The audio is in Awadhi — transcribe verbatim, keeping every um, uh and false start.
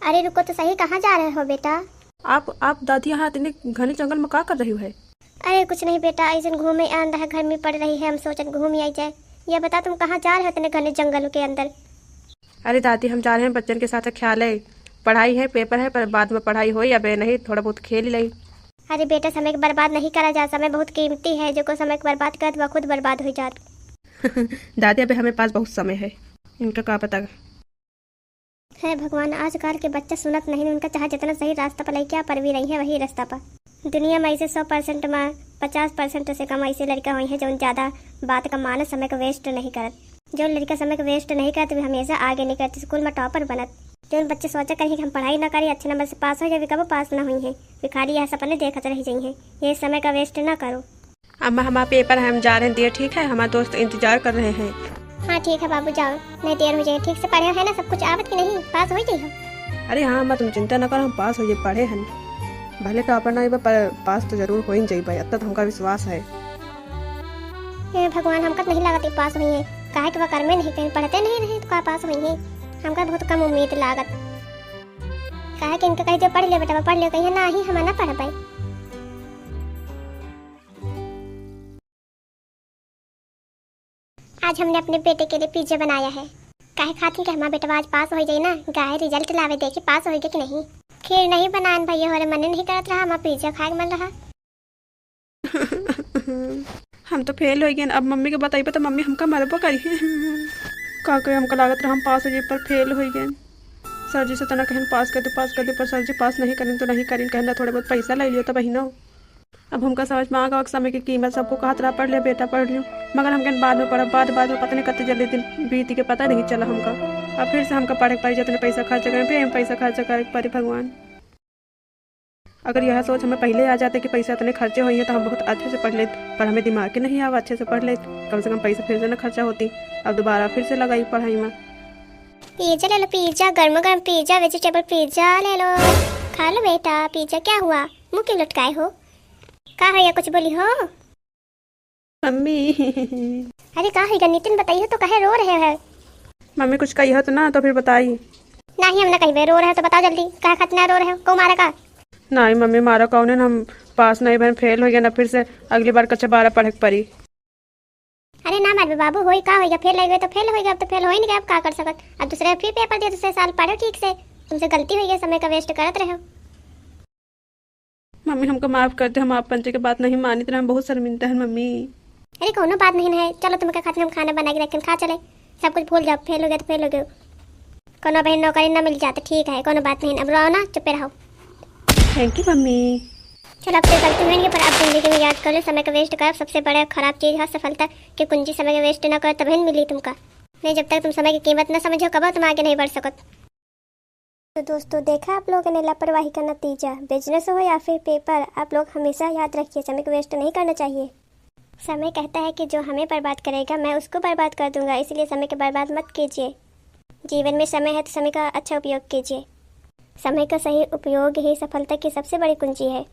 अरे रुको तो सही, कहाँ जा रहे हो बेटा? आप, आप दादी यहाँ इतने घने जंगल में का कर रही हो है? अरे कुछ नहीं बेटा, ऐसे घूमे आन रहा, गर्मी पड़ रही है, हम सोचन घूम आई जाए। ये बता तुम कहाँ जा रहे हो इतने घने जंगल के अंदर? अरे दादी, हम जा रहे हैं बच्चन के साथ ख्याले, पढ़ाई है, पेपर है, पर बाद में पढ़ाई होई, अबे नहीं, थोड़ा बहुत खेल ही लई। अरे बेटा, समय के बर्बाद नहीं करा जा, समय बहुत कीमती है, जो को समय के बर्बाद करत बा खुद बर्बाद हो जात। दादी, अबे हमें पास बहुत समय है, इनका का पता। हे भगवान, आजकल के बच्चा सुनत नहीं, उनका चाहे जितना सही रास्ता पर लइके आ, पर भी रही है वही रास्ता पर। दुनिया में ऐसे सौ percent में पचास percent से कम ऐसे लड़का होई हैं जौन ज्यादा बात का मानत, समय का waste नहीं करत। जौन लड़का समय का waste नहीं करत, वे हमेशा आगे निकलत, स्कूल में topper बनत। जौन बच्चे सोचा करी कि हम पढ़ाई ना करी, अच्छे नंबर से पास हो जाए, वे कबो पास ना होई हैं, वे खाली यह सपने देखत रह जाई हैं, ये समय का waste ना करो। अम्मा, हमारा पेपर है, हम जा रहे हैं दिए, ठीक है? हमारे दोस्त इंतजार कर रहे हैं। हाँ ठीक है बाबू, जाओ, नहीं देर हो जाए। ठीक से पढ़े है ना, सब कुछ आवत कि नहीं, पास हो जाइए। अरे हाँ अम्मा, तुम चिंता न करो, हम पास हो जाए, पढ़े हैं। भले topper ना होइबा, पर पास तो जरूर हो ही जाइबा, इतना तो हमका विश्वास है। हे भगवान, हमका तो नहीं लागत ई पास होई है, काहे कि वह कर्मे नहीं कहीं, पढ़ते नहीं रहे तो का पास होई है? हमका बहुत कम उम्मीद लागत। काहे कि इनका कही दो पढ़ ले बेटा, पढ़ ले, कहिए ना ही हम ना पढ़ पाए। आज हमने अपने बेटे के लिए पिज्जा बनाया है। काहे खातिर कि हमारा बेटवा आज पास हो जाई ना, गाय result लावे देखी पास हो गया कि नहीं। खीर नहीं बनान भैया, होरे मन नहीं करत रहा, हमारा पिज्जा खाए के मन रहा। हम तो फेल हो गए। अब मम्मी के बताइबे तो मम्मी हमका मरबो करी। का करे, हमका लागत रहा हम पास हो जाए पर फेल हो गए। सर जी से तना कहन पास कर दे, पास कर दे, पर सर जी पास नहीं करें तो नहीं करें, कहना थोड़े बहुत पैसा ले लियो तो बहिनो। अब हमका समझ में आ गवा समय की कीमत। सबको कहत रहा पढ़ ले बेटा, पढ़ लियो, मगर हम कहन बाद में पढ़ब, बाद बाद में। पता नहीं कते जल्दी दिन बीत के पता नहीं चला हमका। अब फिर से हमका पढ़े के पड़ी, जितने पैसा खर्च करें, फिर हम पैसा खर्च करे के पड़ी भगवान। अगर यह सोच हमें पहले आ जाते कि पैसा इतने खर्चे होई हैं तो हम बहुत अच्छे से पढ़ लेत, पर हमें दिमाग के नहीं आवा अच्छे से पढ़ लेत, कम से कम पैसा फिर से ना खर्चा होती। अब दोबारा फिर से लगाई पढ़ाई में। पिज्जा ले लो, पिज्जा, गर्मा गर्म पिज्जा, vegetable पिज्जा ले लो, खा लो बेटा। पिज्जा क्या हुआ, मुंह क्यों लटकाए हो? का है या कुछ बोली हो? मम्मी। अरे का है नितिन, बताइए तो, काहे रो रहे हैं? मम्मी कुछ कही हो तो ना, तो फिर बताई। नहीं हम ना कहिबे, रो रहे हो तो बताओ जल्दी, काहे खातिर ना रो रहे हो, को मारा का? नहीं मम्मी, मारा कौन है, हम पास नहीं भन, फेल हो गया ना, फिर से अगली बार कक्षा बारह पढ़े के पड़ी। अरे ना मारबे बाबू, होई का होई गया, फेल हो गए तो फेल हो गए, अब तो फेल हो ही नहीं गए, अब का कर सकत, अब दूसरे फिर पेपर दिए, दूसरे साल पढ़ो ठीक से, तुमसे गलती हुई है, समय का waste करत रहे हो। मम्मी हमको माफ कर दे, हम आप पंचे के बात नहीं मानित रहे, हम बहुत शर्मिंदा हैं मम्मी। अरे कोनो बात नहीं है, चलो तुमके खातिर हम खाना बना के रखें, खा चले, सब कुछ भूल जाओ, फेल हो गए तो फेल हो गए। कोनो बहन नौकरी ना मिल जात, ठीक है, कोनो बात नहीं, अब रो ना, चुप्पे रहो। Thank you मम्मी। चलो अब तो गलती होइगी, पर अब जिंदगी में याद कर लो, समय का waste करब सबसे बड़ा खराब चीज है, सफलता की कुंजी समय का waste ना करो, तबहिन मिली तुमका, नहीं जब तक तुम समय की कीमत ना समझो, कबो तुम आगे नहीं बढ़ सकत। तो दोस्तों, देखा आप लोगों ने लापरवाही का नतीजा, business हो या फिर पेपर, आप लोग हमेशा याद रखिए, समय को waste नहीं करना चाहिए। समय कहता है कि जो हमें बर्बाद करेगा, मैं उसको बर्बाद कर दूंगा, इसलिए समय को बर्बाद मत कीजिए। जीवन में समय है तो समय का अच्छा उपयोग कीजिए। समय का सही उपयोग ही सफलता की सबसे बड़ी कुंजी है।